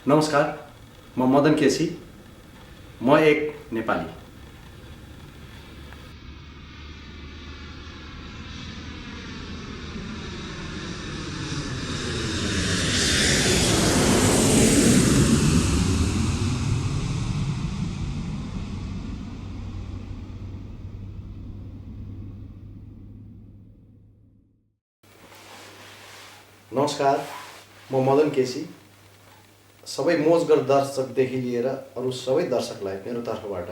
नमस्कार, म मदन केसी। म एक नेपाली। नमस्कार, म मदन केसी। सबै मोजगर दर्शकदेखि लिएर अरू सबै दर्शकलाई मेरो तर्फबाट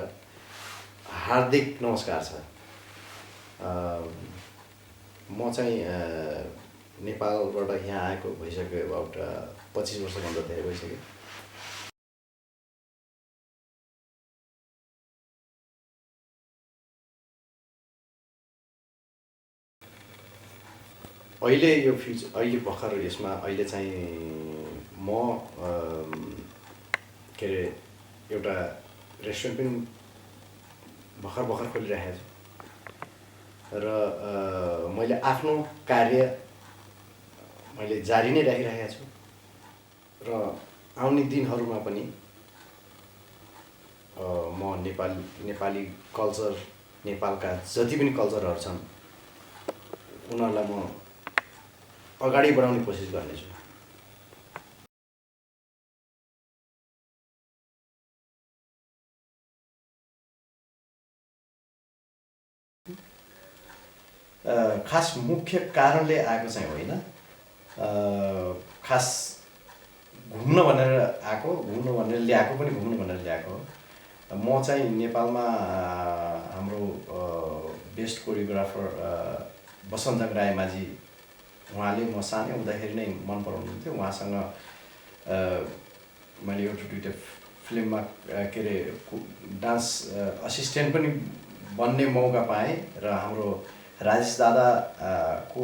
हार्दिक नमस्कार छ। म चाहिँ नेपालबाट यहाँ आएको भइसक्यो, अबाउट 25 वर्षभन्दा धेरै भइसक्यो। अहिले भर्खर यसमा अहिले चाहिँ म के अरे एउटा रेस्टुरेन्ट पनि भर्खर खोलिरहेको छु र मैले आफ्नो कार्य मैले जारी नै राखिरहेको छु र आउने दिनहरूमा पनि म नेपाली कल्चर, नेपालका जति पनि कल्चरहरू छन् उनीहरूलाई म अगाडि बढाउने कोसिस गर्नेछु। खास मुख्य कारणले आएको चाहिँ होइन, खास घुम्न भनेर आएको, घुम्नु भनेर ल्याएको पनि घुम्नु भनेर ल्याएको हो। म चाहिँ नेपालमा हाम्रो बेस्ट कोरियोग्राफर वसन्तजङ रायमाझी, उहाँले म सानै हुँदाखेरि नै मन पराउनुहुन्थ्यो। उहाँसँग मैले एउटा दुइटा फिल्ममा के अरे डान्स असिस्टेन्ट पनि बन्ने मौका पाएँ र हाम्रो राजेश दादा को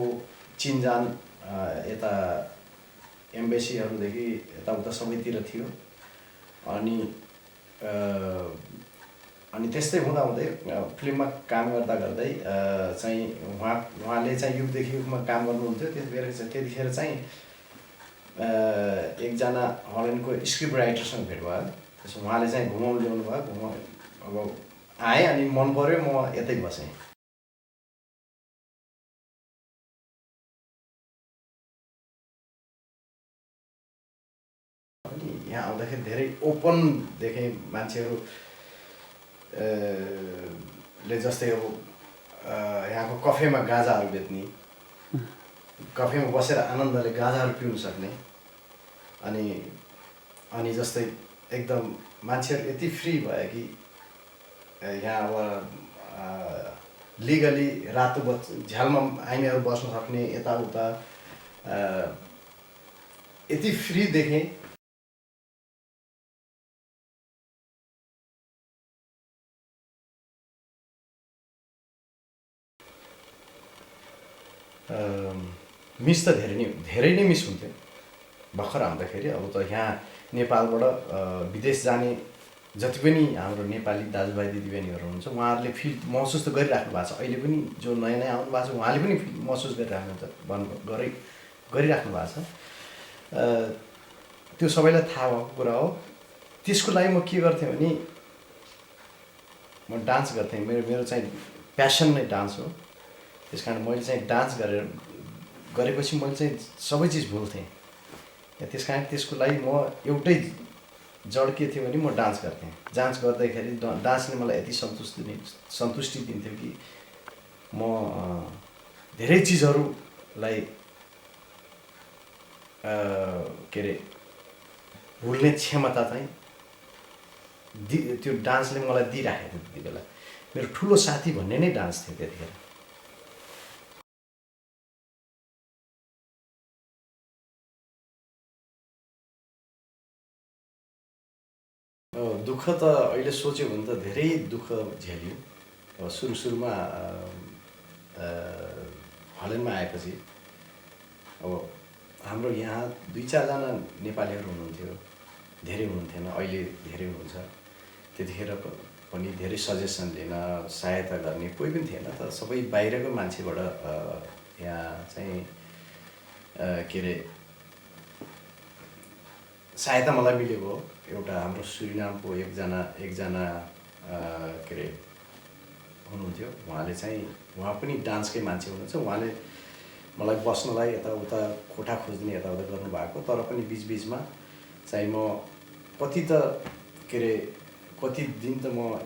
चिनजान यता एम्बेसीहरूदेखि यताउता सबैतिर थियो। अनि त्यस्तै हुँदाहुँदै फिल्ममा काम गर्दै चाहिँ उहाँले चाहिँ युगदेखि युगमा काम गर्नुहुन्थ्यो। त्यतिखेर चाहिँ एकजना हल्यान्डको स्क्रिप्ट राइटरसँग भेट भयो। त्यसो उहाँले चाहिँ घुमाउनु ल्याउनु भयो। अब आएँ अनि मन पऱ्यो, म यतै बसेँ। अनि यहाँ आउँदाखेरि धेरै ओपन देखेँ मान्छेहरू ले, जस्तै अब यहाँको कफेमा गाजाहरू बेच्ने, कफेमा बसेर आनन्दले गाजाहरू पिउन सक्ने, अनि जस्तै एकदम मान्छेहरू यति फ्री भयो कि यहाँ अब लिगली रातो झ्यालमा आइनेहरू बस्न सक्ने, यताउता यति फ्री देखेँ। मिस त धेरै नै मिस हुन्थ्यो भर्खर आउँदाखेरि। अब त यहाँ नेपालबाट विदेश जाने जति पनि हाम्रो नेपाली दाजुभाइ दिदीबहिनीहरू हुनुहुन्छ, उहाँहरूले फिल महसुस त गरिराख्नु भएको छ। अहिले पनि जो नयाँ नयाँ आउनु भएको छ उहाँले पनि महसुस गरिराख्नु भएको छ। त्यो सबैलाई थाहा भएको कुरा हो। त्यसको लागि म के गर्थेँ भने म डान्स गर्थेँ। मेरो चाहिँ प्यासन नै डान्स हो। त्यस कारण मैले चाहिँ डान्स गरेपछि मैले चाहिँ सबै चिज भुल्थेँ। त्यस कारण त्यसको लागि म एउटै जड के थियो भने म डान्स गर्थेँ। डान्स गर्दाखेरि डान्सले मलाई यति सन्तुष्टि दिन्थ्यो कि म धेरै चिजहरूलाई के अरे भुल्ने क्षमता चाहिँ त्यो डान्सले मलाई दिइराखेको थियो। त्यति बेला मेरो ठुलो साथी भन्ने नै डान्स थियो त्यतिखेर। दुःख त अहिले सोच्यो भने त धेरै दुःख झेल्यो। अब सुरुमा हल्यान्डमा आएपछि अब हाम्रो यहाँ 2-4 जना नेपालीहरू हुनुहुन्थ्यो, धेरै हुनुहुन्थेन। अहिले धेरै हुनुहुन्छ। त्यतिखेर पनि धेरै सजेसन दिन, सहायता गर्ने कोही पनि थिएन। त सबै बाहिरको मान्छेबाट यहाँ चाहिँ के अरे सहायता मलाई मिलेको हो। एउटा हाम्रो सुरिनामको एकजना के अरे हुनुहुन्थ्यो, उहाँ पनि डान्सकै मान्छे हुनुहुन्छ। उहाँले मलाई बस्नलाई यताउता कोठा खोज्ने यताउता गर्नुभएको, तर पनि बिचबिचमा चाहिँ म कति दिन त म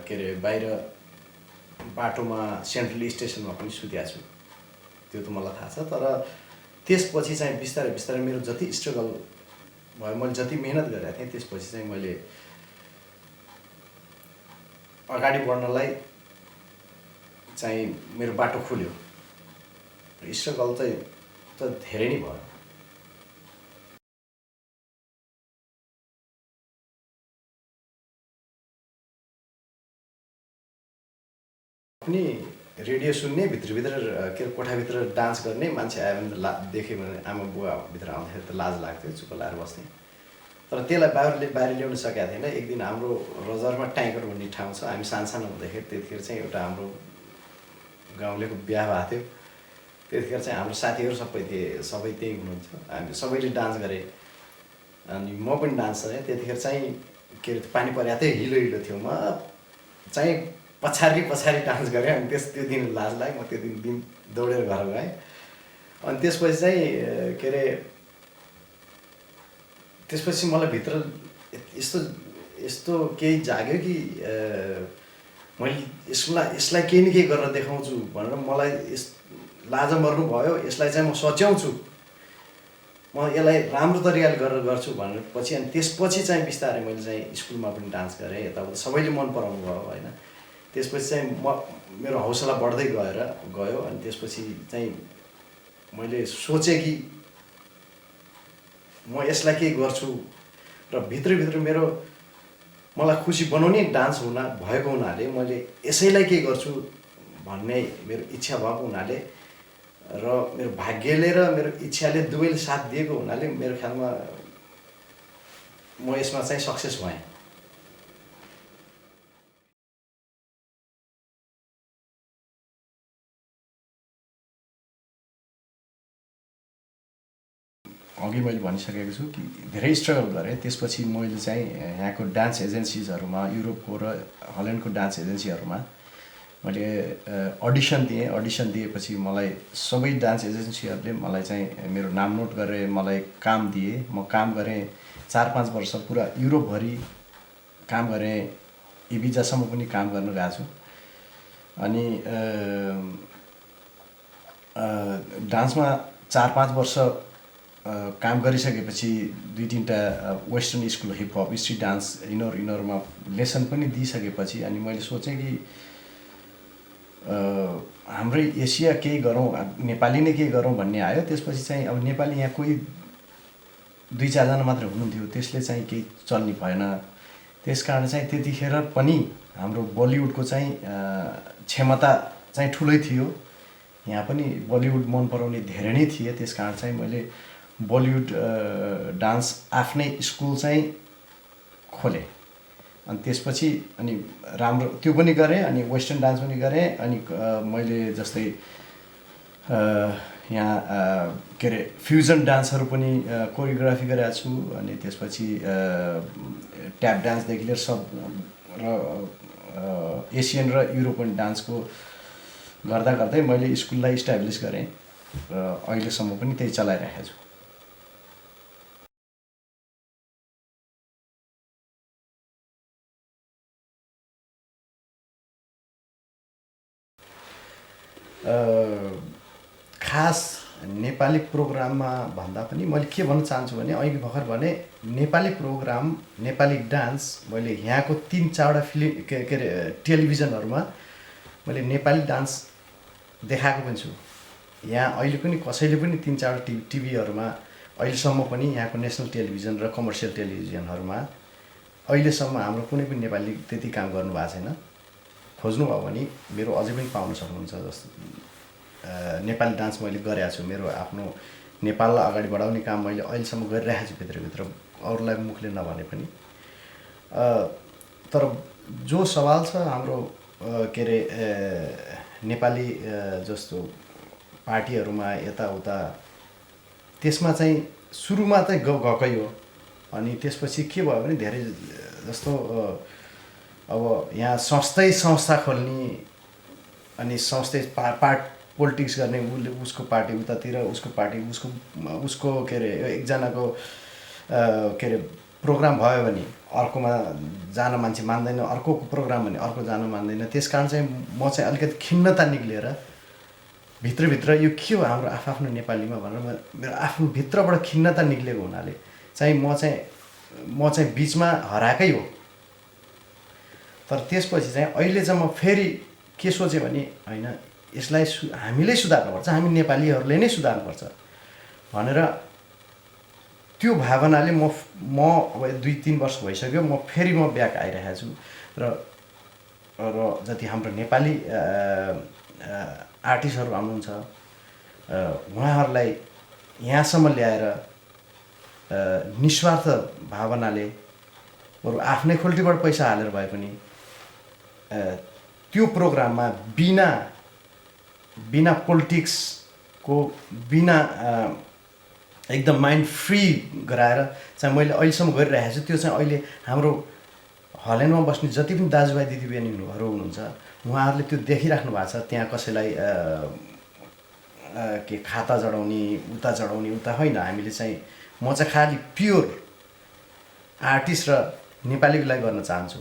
के अरे बाहिर बाटोमा सेन्ट्रल स्टेसनमा पनि सुतेको छु, त्यो त मलाई थाहा छ। तर त्यसपछि चाहिँ बिस्तारै बिस्तारै मेरो जति स्ट्रगल भयो, मैले जति मेहनत गरेको थिएँ, त्यसपछि चाहिँ मैले अगाडि बढ्नलाई चाहिँ मेरो बाटो खुल्यो। स्ट्रगल चाहिँ धेरै नै भयो। पनि रेडियो सुन्ने, भित्रभित्र के अरे कोठाभित्र डान्स गर्ने मान्छे आयो भने त देख्यो भने आमा बुवाभित्र आउँदाखेरि त लाज लाग्थ्यो, चुप्प लाएर बस्ने। तर त्यसलाई बाहिर ल्याउन सकेको थिएन। एक दिन हाम्रो रजरमा ट्याङ्कर भन्ने ठाउँ छ, हामी सानो हुँदाखेरि त्यतिखेर चाहिँ एउटा हाम्रो गाउँलेको बिहा भएको थियो। त्यतिखेर चाहिँ हाम्रो साथीहरू सबै त्यही हुनुहुन्थ्यो। हामी सबैले डान्स गरे अनि म पनि डान्स गरेँ। त्यतिखेर चाहिँ के अरे पानी परेको थियो, हिलो थियो। म चाहिँ पछाडि डान्स गरेँ। अनि त्यो दिन लाज लाग्यो। म त्यो दिन दौडेर घर गएँ। अनि त्यसपछि चाहिँ के अरे त्यसपछि मलाई भित्र यस्तो केही जाग्यो कि मैले यसलाई केही न केही गरेर देखाउँछु भनेर मलाई लाज मर्नु भयो। यसलाई चाहिँ म सच्याउँछु, म यसलाई राम्रो तरिकाले गरेर गर्छु भनेर पछि। अनि त्यसपछि चाहिँ बिस्तारै मैले चाहिँ स्कुलमा पनि डान्स गरेँ, यताउता सबैले मन पराउनु भयो होइन। त्यसपछि चाहिँ मेरो हौसला बढ्दै गयो। अनि त्यसपछि चाहिँ मैले सोचेँ कि म यसलाई केही गर्छु र भित्रभित्र मलाई खुसी बनाउने डान्स भएको हुनाले मैले यसैलाई केही गर्छु भन्ने मेरो इच्छा भएको हुनाले र मेरो भाग्यले र मेरो इच्छाले दुवैले साथ दिएको हुनाले मेरो ख्यालमा म यसमा चाहिँ सक्सेस भएँ। अघि मैले भनिसकेको छु कि धेरै स्ट्रगल गरेँ। त्यसपछि मैले चाहिँ यहाँको डान्स एजेन्सिजहरूमा, युरोपको र हल्यान्डको डान्स एजेन्सीहरूमा मैले अडिसन दिएपछि मलाई सबै डान्स एजेन्सीहरूले मलाई चाहिँ मेरो नाम नोट गरेर मलाई काम दिए। म काम गरेँ 4-5 वर्ष पुरा युरोपभरि काम गरेँ। इबिजासम्म पनि काम गर्न गएको छु। अनि डान्समा 4-5 वर्ष काम गरिसकेपछि 2-3टा western school hip-hop, street dance यिनीहरूमा लेसन पनि दिइसकेपछि अनि मैले सोचेँ कि हाम्रै एसिया केही गरौँ, नेपाली नै केही गरौँ भन्ने आयो। त्यसपछि चाहिँ अब नेपाली यहाँ कोही 2-4 जना मात्र हुनुहुन्थ्यो, त्यसले चाहिँ केही चल्ने भएन। त्यस कारण चाहिँ त्यतिखेर पनि हाम्रो बलिउडको चाहिँ क्षमता चाहिँ ठुलै थियो। यहाँ पनि बलिउड मन पराउने धेरै नै थिए। त्यस कारण चाहिँ मैले बलिउड डान्स आफ्नै स्कुल चाहिँ खोलेँ। अनि त्यसपछि अनि राम्रो त्यो पनि गरेँ, अनि वेस्टर्न डान्स पनि गरेँ। अनि मैले जस्तै यहाँ के अरे फ्युजन डान्सहरू पनि कोरियोग्राफी गरेको छु। अनि त्यसपछि ट्याप डान्सदेखि लिएर सब र एसियन र युरोपियन डान्सको गर्दै मैले स्कुललाई इस्टाब्लिस गरेँ र अहिलेसम्म पनि त्यही चलाइरहेको छु। खास नेपाली प्रोग्राममा भन्दा पनि मैले के भन्न चाहन्छु भने अघि भर्खर भने नेपाली प्रोग्राम, नेपाली डान्स मैले यहाँको 3-4वटा फिल्म के अरे टेलिभिजनहरूमा मैले नेपाली डान्स देखाएको पनि छु। यहाँ अहिले पनि कसैले पनि 3-4वटा टिभीहरूमा अहिलेसम्म पनि यहाँको नेसनल टेलिभिजन र कमर्सियल टेलिभिजनहरूमा अहिलेसम्म हाम्रो कुनै पनि नेपाली त्यति काम गर्नुभएको छैन। खोज्नुभयो भने मेरो अझै पनि पाउन सक्नुहुन्छ। जस्तो नेपाली डान्स मैले गरेको छु। मेरो आफ्नो नेपाललाई अगाडि बढाउने काम मैले अहिलेसम्म गरिरहेको छु भित्रभित्र, अरूलाई मुखले नभने पनि। तर जो सवाल छ हाम्रो के अरे नेपाली जस्तो पार्टीहरूमा यताउता, त्यसमा चाहिँ सुरुमा चाहिँ गएकै हो। अनि त्यसपछि के भयो भने धेरै जस्तो अब यहाँ संस्था खोल्ने अनि संस्थै पार्ट पोलिटिक्स गर्ने उसको पार्टी उतातिर उसको पार्टी उसको के अरे एकजनाको के अरे प्रोग्राम भयो भने अर्कोमा जान मान्छे मान्दैन, अर्को प्रोग्राम भने अर्को जान मान्दैन। त्यस कारण चाहिँ म चाहिँ अलिकति खिन्नता निक्लिएर भित्रभित्र यो के हो हाम्रो आफ्नो नेपालीमा भनेर मेरो आफ्नो भित्रबाट खिन्नता निक्लेको हुनाले चाहिँ म चाहिँ बिचमा हराएकै हो। तर त्यसपछि चाहिँ अहिले चाहिँ म फेरि के सोचेँ भने होइन, यसलाई हामीले सुधार्नुपर्छ, हामी नेपालीहरूले नै सुधार्नुपर्छ भनेर त्यो भावनाले म अब 2-3 वर्ष भइसक्यो फेरि म ब्याक आइरहेको छु। र जति हाम्रो नेपाली आर्टिस्टहरू आउनुहुन्छ उहाँहरूलाई यहाँसम्म ल्याएर निस्वार्थ भावनाले बरु आफ्नै खोल्टीबाट पैसा हालेर भए पनि त्यो प्रोग्राममा बिना पोलिटिक्सको बिना एकदम माइन्ड फ्री गराएर चाहिँ मैले अहिलेसम्म गरिरहेको छु। त्यो चाहिँ अहिले हाम्रो हल्यान्डमा बस्ने जति पनि दाजुभाइ दिदीबहिनीहरू हुनुहुन्छ उहाँहरूले त्यो देखिराख्नु भएको छ। त्यहाँ कसैलाई के खाता चढाउने उता होइन, हामीले चाहिँ म चाहिँ खालि प्योर आर्टिस्ट र नेपालीको लागि गर्न चाहन्छु।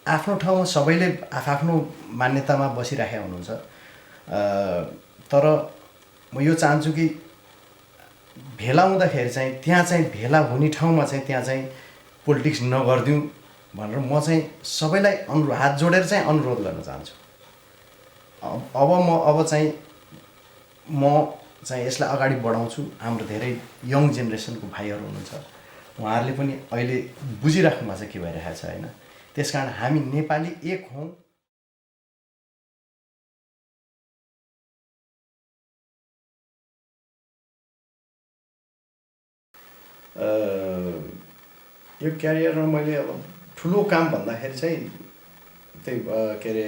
आफ्नो ठाउँमा सबैले आफ्नो मान्यतामा बसिराखेका हुनुहुन्छ, तर म यो चाहन्छु कि भेला हुँदाखेरि चाहिँ त्यहाँ चाहिँ भेला हुने ठाउँमा चाहिँ त्यहाँ चाहिँ पोलिटिक्स नगरिदिउँ भनेर म चाहिँ सबैलाई हात जोडेर चाहिँ अनुरोध गर्न चाहन्छु। अब चाहिँ म चाहिँ यसलाई अगाडि बढाउँछु। हाम्रो धेरै यङ जेनेरेसनको भाइहरू हुनुहुन्छ, उहाँहरूले पनि अहिले बुझिराख्नु भएको छ के भइरहेको छ होइन। त्यस कारण हामी नेपाली एक हौँ। यो क्यारियरमा मैले अब ठुलो काम भन्दाखेरि चाहिँ त्यही के अरे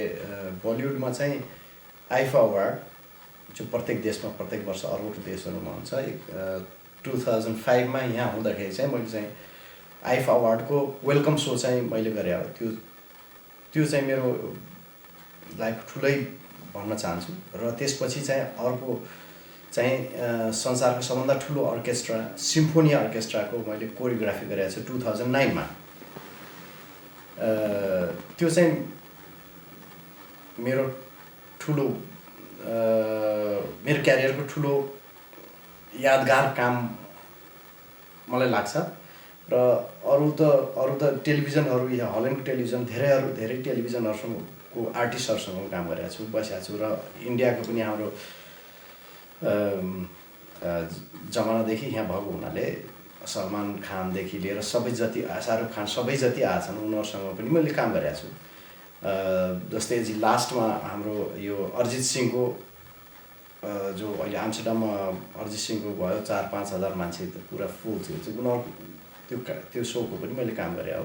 बलिउडमा चाहिँ आइफा अवार्ड जो प्रत्येक देशमा प्रत्येक वर्ष अरू देशहरूमा हुन्छ। 2005मा यहाँ हुँदाखेरि चाहिँ मैले चाहिँ आइफा अवार्डको वेलकम सो चाहिँ मैले गरेँ। त्यो चाहिँ मेरो लाइफ ठुलै भन्न चाहन्छु। र त्यसपछि चाहिँ अर्को चाहिँ संसारको सबभन्दा ठुलो अर्केस्ट्रा सिम्फोनी अर्केस्ट्राको मैले कोरियोग्राफी गरेको छु 2009मा। त्यो चाहिँ मेरो ठुलो मेरो क्यारियरको ठुलो यादगार काम मलाई लाग्छ। र अरू त टेलिभिजनहरू यहाँ हल्यान्डको टेलिभिजन धेरै टेलिभिजनहरूसँगको आर्टिस्टहरूसँग काम गरेको छु, बसेको छु। र इन्डियाको पनि हाम्रो जमानादेखि यहाँ भएको हुनाले सलमान खानदेखि लिएर सबै जति शाहरुख खान सबै जति आछन् उनीहरूसँग पनि मैले काम गरेको छु। जस्तै लास्टमा हाम्रो यो अरिजित सिंहको जो अहिले आम्स्टरडाममा अरिजित सिंहको भयो 4-5 हजार मान्छे पुरा फुल थियो, उनीहरू त्यो सोको पनि मैले काम गरेँ हो।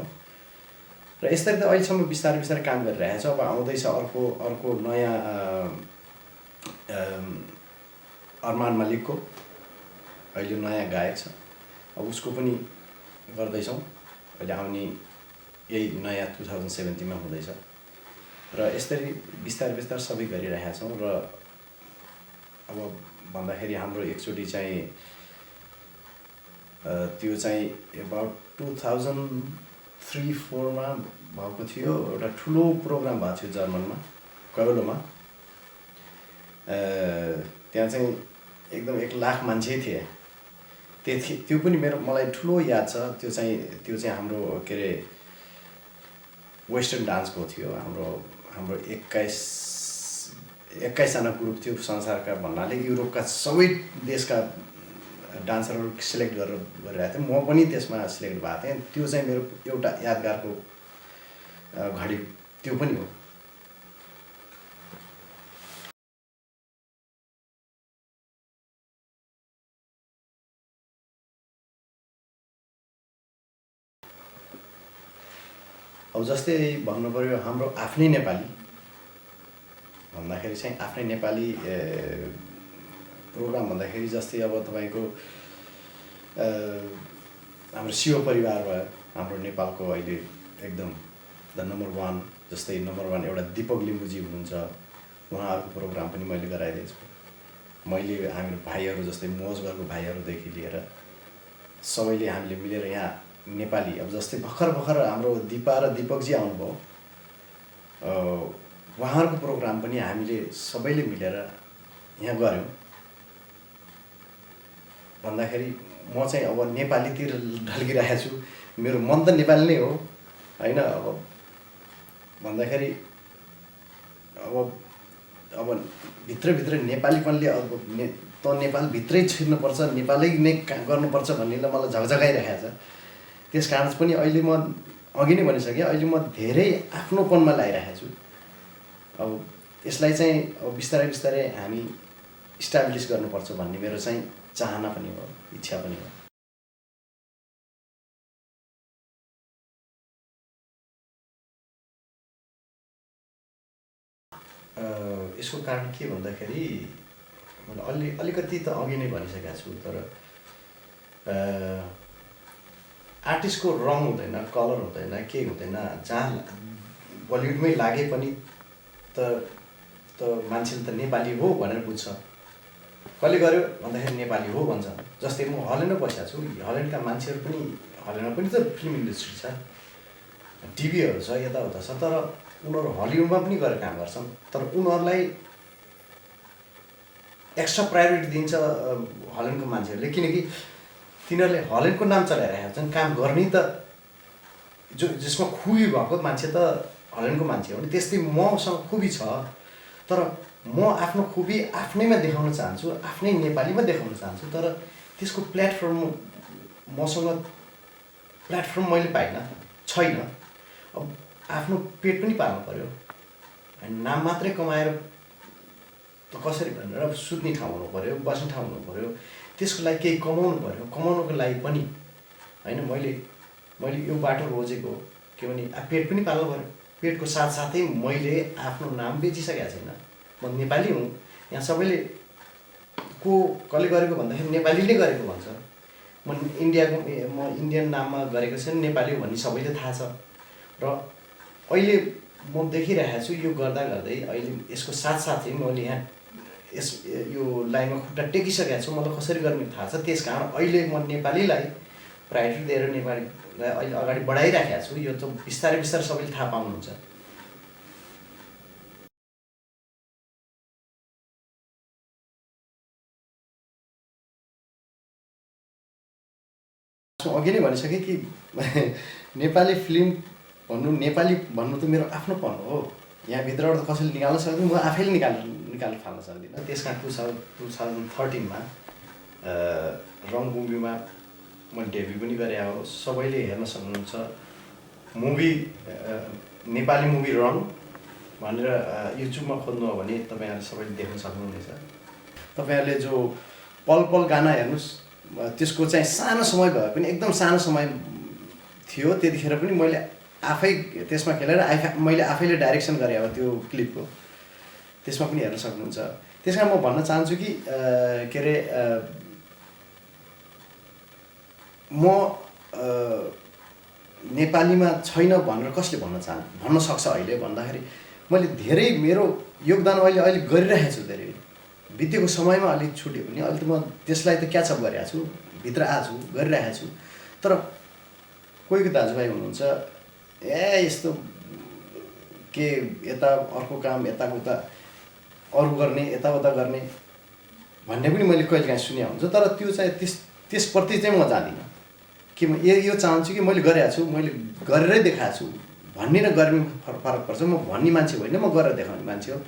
र यसरी त अहिलेसम्म बिस्तारै काम गरिरहेको छ। अब आउँदैछ अर्को नयाँ अरमान मलिकको अहिले नयाँ गायक छ, अब उसको पनि गर्दैछौँ। अहिले आउने यही नयाँ 2017मा हुँदैछ। र यसरी बिस्तारै सबै गरिरहेका छौँ। र अब भन्दाखेरि हाम्रो एकचोटि चाहिँ त्यो चाहिँ अबाउट 2003-04मा भएको थियो। एउटा ठुलो प्रोग्राम भएको थियो जर्मनमा कलोमा। त्यहाँ चाहिँ एकदम 1 लाख मान्छे थिए। त्यो पनि मलाई ठुलो याद छ। त्यो चाहिँ हाम्रो के अरे वेस्टर्न डान्सको थियो। हाम्रो 21जना ग्रुप थियो संसारका भन्नाले युरोपका सबै देशका डान्सरहरू सिलेक्ट गरिरहेको थियो। म पनि त्यसमा सिलेक्ट भएको थिएँ। त्यो चाहिँ मेरो एउटा यादगारको घडी त्यो पनि हो। अब जस्तै भन्नु पर्यो हाम्रो आफ्नै नेपाली भन्दाखेरि चाहिँ आफ्नै नेपाली प्रोग्राम भन्दाखेरि जस्तै अब तपाईँको हाम्रो शिव परिवार भयो, हाम्रो नेपालको अहिले एकदम द नम्बर 1, जस्तै नम्बर 1 एउटा दीपक लिम्बूजी हुनुहुन्छ, उहाँहरूको प्रोग्राम पनि मैले गराइदिएको छु। मैले हाम्रो भाइहरू जस्तै मोजगरको भाइहरूदेखि लिएर सबैले हामीले मिलेर यहाँ नेपाली, अब जस्तै भर्खर हाम्रो दिपा र दीपकजी आउनुभयो, उहाँहरूको प्रोग्राम पनि हामीले सबैले मिलेर यहाँ गऱ्यौँ। भन्दाखेरि म चाहिँ अब नेपालीतिर ढल्किरहेको छु, मेरो मन त नेपाली नै हो होइन। अब भन्दाखेरि अब भित्रभित्र नेपालीपनले अब त नेपालभित्रै छिर्नुपर्छ, नेपालै नै गर्नुपर्छ भन्नेलाई मलाई झकझगाइरहेको छ। त्यस कारण पनि अहिले म अघि नै भनिसकेँ, अहिले म धेरै आफ्नोपनमा ल्याइरहेको छु। अब यसलाई चाहिँ अब बिस्तारै बिस्तारै हामी इस्टाब्लिस गर्नुपर्छ भन्ने मेरो चाहिँ चाहना पनि हो, इच्छा पनि हो। यसको कारण के भन्दाखेरि मैले अलिकति त अघि नै भनिसकेको छु, तर आर्टिस्टको रङ हुँदैन, कलर हुँदैन, केही हुँदैन। जहाँ बलिउडमै लागे पनि त मान्छेले त नेपाली हो भनेर बुझ्छ। कसले गर्यो भन्दाखेरि नेपाली हो भन्छ। जस्तै म हल्यान्डमा बसेको छु, हल्यान्डका मान्छेहरू पनि, हल्यान्डमा पनि त फिल्म इन्डस्ट्री छ, टिभीहरू छ, यताउता छ, तर उनीहरू हलिउडमा पनि गएर काम गर्छन्। तर उनीहरूलाई एक्स्ट्रा प्रायोरिटी दिन्छ हल्यान्डको मान्छेहरूले, किनकि तिनीहरूले हल्यान्डको नाम चलाइरहेका छन्। काम गर्ने त जसमा खुबी भएको मान्छे त हल्यान्डको मान्छे हो नि। त्यस्तै मसँग खुबी छ, तर म आफ्नो खुबी आफ्नैमा देखाउन चाहन्छु, आफ्नै नेपालीमा देखाउन चाहन्छु। तर त्यसको प्लेटफर्म मसँग प्लेटफर्म मैले पाइनँ, छैन। अब आफ्नो पेट पनि पाल्नु पऱ्यो, नाम मात्रै कमाएर त कसरी भनेर अब सुत्ने ठाउँ हुनु पऱ्यो, बस्ने ठाउँ हुनु पऱ्यो, त्यसको लागि केही कमाउनु पऱ्यो। कमाउनुको लागि पनि होइन मैले यो बाटो रोजेको के भने पेट पनि पाल्नु पऱ्यो। पेटको साथसाथै मैले आफ्नो नाम बेचिसकेको छैन। म नेपाली हुँ। यहाँ सबैले कसले गरेको भन्दाखेरि नेपालीले गरेको भन्छ। म इन्डियन नाममा गरेको छैन, नेपाली हो भन्ने सबैले थाहा छ। र अहिले म देखिरहेको छु, यो गर्दा गर्दै अहिले यसको साथसाथै मैले यहाँ यो लाइनमा खुट्टा टेकिसकेको छु। मलाई कसरी गर्ने थाहा छ। त्यस कारण अहिले म नेपालीलाई प्रायोरिटी दिएर नेपालीलाई अहिले अगाडि बढाइराखेको छु। यो त बिस्तारै बिस्तारै सबैले थाहा पाउनुहुन्छ। अघि नै भनिसकेँ कि नेपाली फिल्म नेपाली भन्नु त मेरो आफ्नोपन हो। यहाँभित्रबाट त कसैले निकाल्न सक्दैन, म आफैले निकाल्न फाल्न सक्दिनँ। त्यस कारण 2013मा रङभूमिमा मैले डेब्यु पनि गरेँ हो। सबैले हेर्न सक्नुहुन्छ। मुभी नेपाली मुभी रङ भनेर युट्युबमा खोज्नु हो भने तपाईँहरूले सबैले देख्न सक्नुहुनेछ। तपाईँहरूले जो पल पल गाना हेर्नुहोस्, त्यसको चाहिँ सानो समय भए पनि, एकदम सानो समय थियो, त्यतिखेर पनि मैले आफै त्यसमा खेलेर मैले आफैले डाइरेक्सन गरेँ अब त्यो क्लिपको। त्यसमा पनि हेर्न सक्नुहुन्छ। त्यस कारण म भन्न चाहन्छु कि के अरे म नेपालीमा छैन भनेर कसले भन्न सक्छ अहिले भन्दाखेरि मैले धेरै मेरो योगदान अहिले गरिरहेको छु। धेरै बितेको समयमा अलिक छुट्यो भने अहिले त म त्यसलाई त क्याचअप गरिरहेको छु, भित्र आएको छु, गरिरहेको छु। तर कोही दाजुभाइ हुनुहुन्छ, यस्तो के यता अर्को काम यताउता अरू गर्ने, यताउता गर्ने भन्ने पनि मैले कहिलेकाहीँ सुने हुन्छ। तर त्यो चाहिँ त्यसप्रति चाहिँ म जाँदिनँ। कि म यो चाहन्छु कि मैले गरेको छु, मैले गरेरै देखाएको छु भन्ने र गर्ने फरक पर्छ। म भन्ने मान्छे होइन, म गरेर देखाउने मान्छे हो।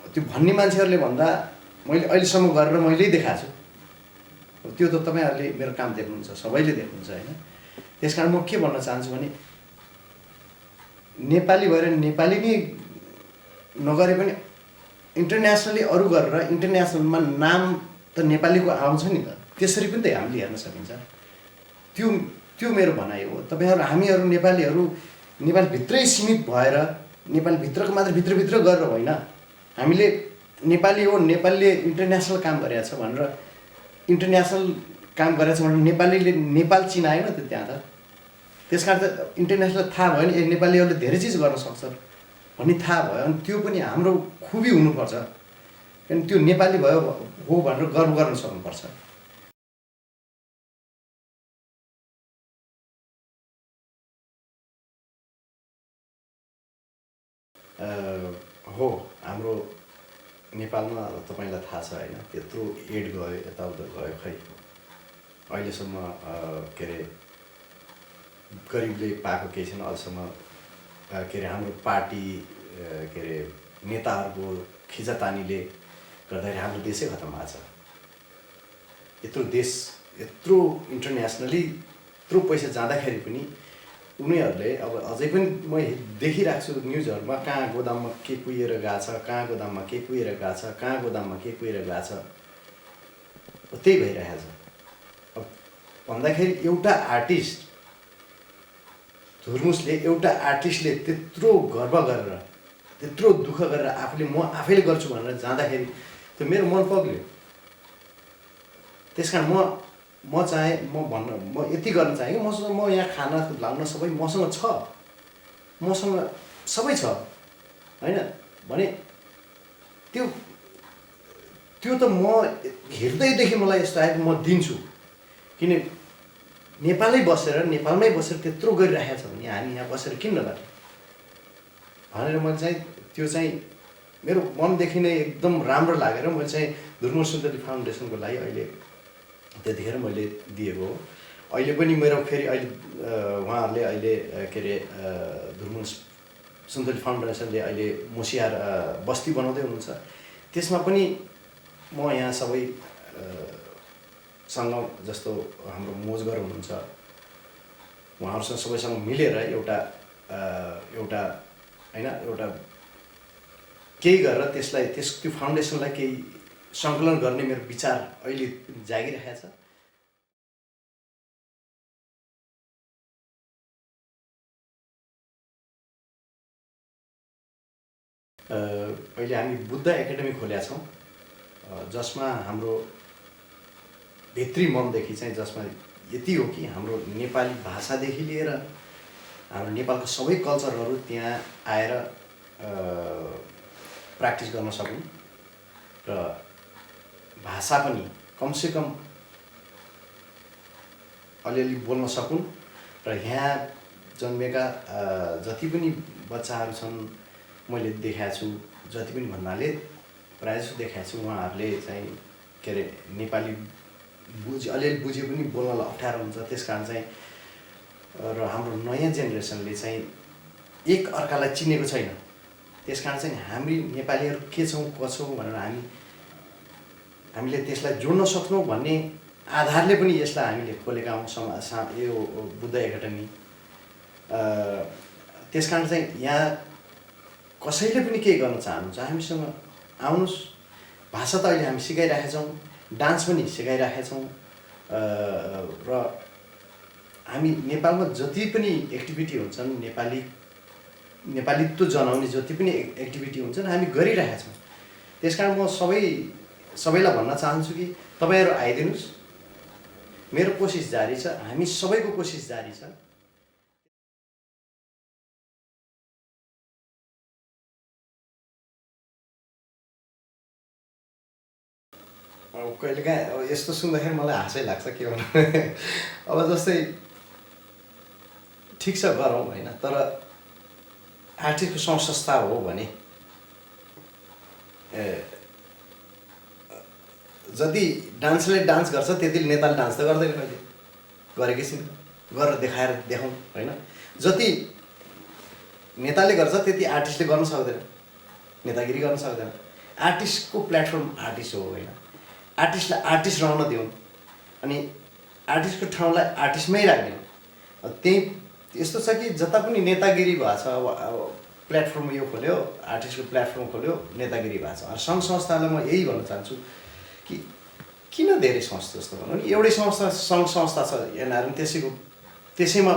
त्यो भन्ने मान्छेहरूले भन्दा मैले अहिलेसम्म गरेर मैले देखाएको छु। त्यो त तपाईँहरूले मेरो काम देख्नुहुन्छ, सबैले देख्नुहुन्छ होइन। त्यस कारण म के भन्न चाहन्छु भने नेपाली भएर नेपाली नै नगरे पनि इन्टरनेसनली अरू गरेर इन्टरनेसनलमा नाम त नेपालीको आउँछ नि त। त्यसरी पनि त हामीले हेर्न सकिन्छ। त्यो मेरो भनाइ हो। हामीहरू नेपालीहरू नेपालभित्रै सीमित भएर नेपालभित्रको मात्र भित्रभित्र गरेर होइन, हामीले नेपाली हो, नेपालीले इन्टरनेसनल काम गरेको छ भनेर इन्टरनेसनल काम गरेछ भने नेपालीले नेपाल चिनाएन त त्यहाँ त। त्यस कारण त इन्टरनेसनल थाहा भयो नि नेपालीहरूले धेरै चिज गर्न सक्छ भन्ने थाहा भयो। अनि त्यो पनि हाम्रो खुबी हुनुपर्छ, किनभने त्यो नेपाली भयो हो भनेर गर्व गर्न सक्नुपर्छ। हो हाम्रो नेपालमा तपाईँलाई थाहा छ होइन, त्यत्रो एड गयो यताउता गयो, खै अहिलेसम्म के अरे गरिबले पाएको केही छैन अहिलेसम्म। के अरे हाम्रो पार्टी के अरे नेताहरूको खिचातानीले गर्दाखेरि हाम्रो देशै खतम भएको छ। यत्रो देश यत्रो इन्टरनेसनली यत्रो पैसा जाँदाखेरि पनि उनीहरूले अब अझै पनि म देखिरहेको छु न्युजहरूमा, कहाँ गोदाममा के कुहिएर गएको छ, कहाँ गोदाममा के कुहिएर गएको छ, कहाँ गोदाममा के कुहिएर गएको छ, त्यही भइरहेको छ। अब भन्दाखेरि एउटा आर्टिस्ट धुर्मुसले एउटा आर्टिस्टले त्यत्रो गर्व गरेर त्यत्रो दुःख गरेर आफूले म आफैले गर्छु भनेर जाँदाखेरि त्यो मेरो मन पग्ल्यो। त्यस कारण म चाहे म यति गर्न चाहेँ कि म यहाँ खाना लाउन सबै मसँग छ, मसँग सबै छ होइन भने त्यो त म हेर्दैदेखि मलाई यस्तो आयो कि म दिन्छु। किन नेपालमै बसेर त्यत्रो गरिरहेको छ भने हामी यहाँ बसेर किन नगर्ने भनेर मैले चाहिँ त्यो चाहिँ मेरो मनदेखि नै एकदम राम्रो लागेर मैले चाहिँ धुर्मुस सुन्दरी फाउन्डेसनको लागि अहिले त्यतिखेर मैले दिएको हो। अहिले पनि मेरो फेरि अहिले उहाँहरूले अहिले के अरे धुर्मुस सुन्दरी फाउन्डेसनले अहिले मुसियार बस्ती बनाउँदै हुनुहुन्छ, त्यसमा पनि म यहाँ सबै सँग जस्तो हाम्रो मोजगर हुनुहुन्छ उहाँहरूसँग सबैसँग मिलेर एउटा होइन एउटा केही गरेर त्यसलाई त्यो फाउन्डेसनलाई केही सङ्कलन गर्ने मेरो विचार अहिले जागिरहेको छ। अहिले हामी बुद्ध एकाडेमी खोलेका छौँ, जसमा हाम्रो भित्री मनदेखि चाहिँ जसमा यति हो कि हाम्रो नेपाली भाषादेखि लिएर हाम्रो नेपालको सबै कल्चरहरू त्यहाँ आएर प्र्याक्टिस गर्न सकुन् र भाषा पनि कमसेकम अलिअलि बोल्न सकुन् र यहाँ जन्मेका जति पनि बच्चाहरू छन् मैले देखाएको छु, जति पनि भन्नाले प्रायः जस्तो देखाएको छु उहाँहरूले चाहिँ के अरे नेपाली अलिअलि बुझे पनि बोल्नलाई अप्ठ्यारो हुन्छ। त्यस कारण चाहिँ र हाम्रो नयाँ जेनेरेसनले चाहिँ एक अर्कालाई चिनेको छैन। त्यस कारण चाहिँ हामी नेपालीहरू के छौँ कसौँ भनेर हामीले त्यसलाई जोड्न सक्छौँ भन्ने आधारले पनि यसलाई हामीले खोलेका हौँ यो बुद्ध एकाडेमी। त्यस कारण चाहिँ यहाँ कसैले पनि केही गर्न चाहनुहुन्छ हामीसँग आउनुहोस्। भाषा त अहिले हामी सिकाइरहेका छौँ, डान्स पनि सिकाइरहेका छौँ र हामी नेपालमा जति पनि एक्टिभिटी हुन्छन् नेपालीत्व जनाउने जति पनि एक्टिभिटी हुन्छन् हामी गरिरहेका छौँ। त्यस कारण म सबैलाई भन्न चाहन्छु कि तपाईँहरू आइदिनुहोस्, मेरो कोसिस जारी छ, हामी सबैको कोसिस जारी छ। कहिलेकाहीँ यस्तो सुन्दाखेरि मलाई हाँसै लाग्छ के भन्नु। अब जस्तै ठिक छ गरौँ होइन, तर आर्टिस्टको संस्था हो भने जति डान्सले डान्स गर्छ त्यति नेताले डान्स त गर्दैन, कहिले गरेकै छैन, गरेर देखाउँ होइन। जति नेताले गर्छ त्यति आर्टिस्टले गर्न सक्दैन, नेतागिरी गर्न सक्दैन। आर्टिस्टको प्लेटफर्म आर्टिस्ट हो होइन, आर्टिस्टलाई आर्टिस्ट रहन दिउँ अनि आर्टिस्टको ठाउँलाई आर्टिस्टमै राखिदिउँ। त्यही यस्तो छ कि जता पनि नेतागिरी भएको छ, अब प्लेटफर्म यो खोल्यो, आर्टिस्टको प्लेटफर्म खोल्यो, नेतागिरी भएको छ। सङ्घ संस्थालाई म यही भन्न चाहन्छु कि किन धेरै संस्था जस्तो भनौँ नि, एउटै संस्था सङ्घ संस्था छ एनआरएम, त्यसैमा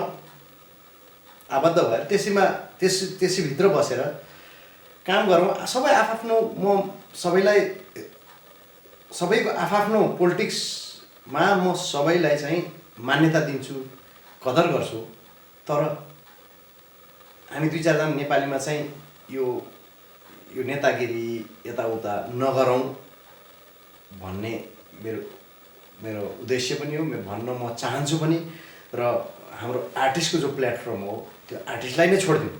आबद्ध भएर त्यसैभित्र बसेर काम गरौँ। सबै आफ्नो म सबैको आफ्नो पोलिटिक्स म सबैलाई चाहिँ मान्यता दिन्छु, कदर गर्छु। तर हामी 2-4 जना नेपालीमा चाहिँ यो यो नेतागिरी यताउता नगरौँ भन्ने मेरो मेरो उद्देश्य पनि हो, भन्न म चाहन्छु पनि। र हाम्रो आर्टिस्टको जो प्लेटफर्म हो त्यो आर्टिस्टलाई नै छोडिदिउँ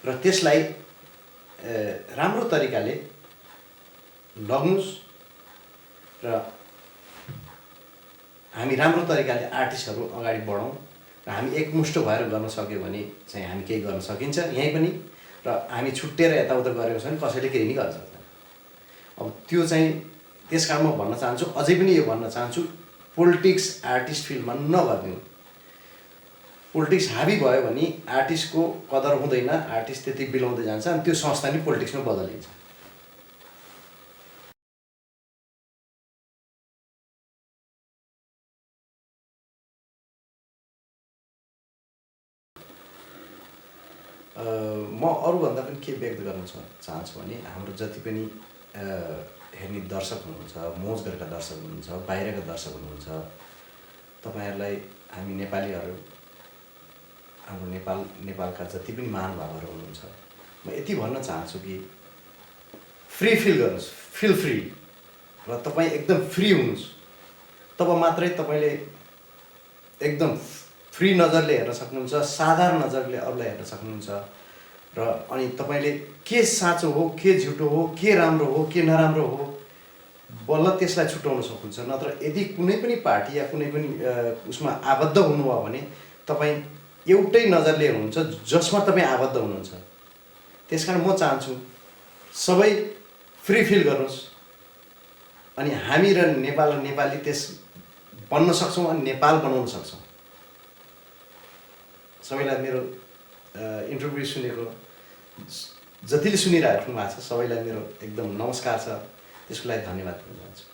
र त्यसलाई राम्रो तरिकाले लग्नुस् र हामी राम्रो तरिकाले आर्टिस्टहरू अगाडि बढौँ र हामी एकमुष्ट भएर गर्न सक्यो भने चाहिँ हामी केही गर्न सकिन्छ यहीँ पनि। र हामी छुट्टिएर यताउता गरेको छ भने कसैले केही नै गर्न सक्दैन। अब त्यो चाहिँ त्यस कारण म भन्न चाहन्छु, अझै पनि यो भन्न चाहन्छु, पोलिटिक्स आर्टिस्ट फिल्डमा नगरिदिउँ। पोलिटिक्स हाबी भयो भने आर्टिस्टको कदर हुँदैन, आर्टिस्ट त्यति बिलाउँदै जान्छ अनि त्यो संस्था नै पोलिटिक्समा बदलिन्छ। म अरूभन्दा पनि के व्यक्त गर्न चाहन्छु भने हाम्रो जति पनि हेर्ने दर्शक हुनुहुन्छ, मोज गरेका दर्शक हुनुहुन्छ, बाहिरका दर्शक हुनुहुन्छ, तपाईँहरूलाई हामी नेपालीहरू, हाम्रो नेपालका जति पनि महानुभावहरू हुनुहुन्छ, म यति भन्न चाहन्छु कि फ्री फिल गर्नुहोस्, फिल फ्री, र तपाईँ एकदम फ्री हुनुहोस्। तब मात्रै तपाईँले एकदम फ्री नजरले हेर्न सक्नुहुन्छ, साधारण नजरले अरूलाई हेर्न सक्नुहुन्छ। र अनि तपाईँले के साँचो हो, के झुटो हो, के राम्रो हो, के नराम्रो हो, बल्ल त्यसलाई छुट्याउन सक्नुहुन्छ। नत्र यदि कुनै पनि पार्टी या कुनै पनि उसमा आबद्ध हुनुभयो भने तपाईँ एउटै नजरले हेर्नुहुन्छ जसमा तपाईँ आबद्ध हुनुहुन्छ। त्यस कारण म चाहन्छु सबै फ्री फिल गर्नुहोस् अनि हामी र नेपाल र नेपाली त्यस बन्न सक्छौँ अनि नेपाल बनाउन सक्छौँ। सबैलाई मेरो इन्टरभ्यू सुनेको जतिले सुनिराख्नु भएको छ सबैलाई मेरो एकदम नमस्कार छ, त्यसको लागि धन्यवाद दिन चाहन्छु।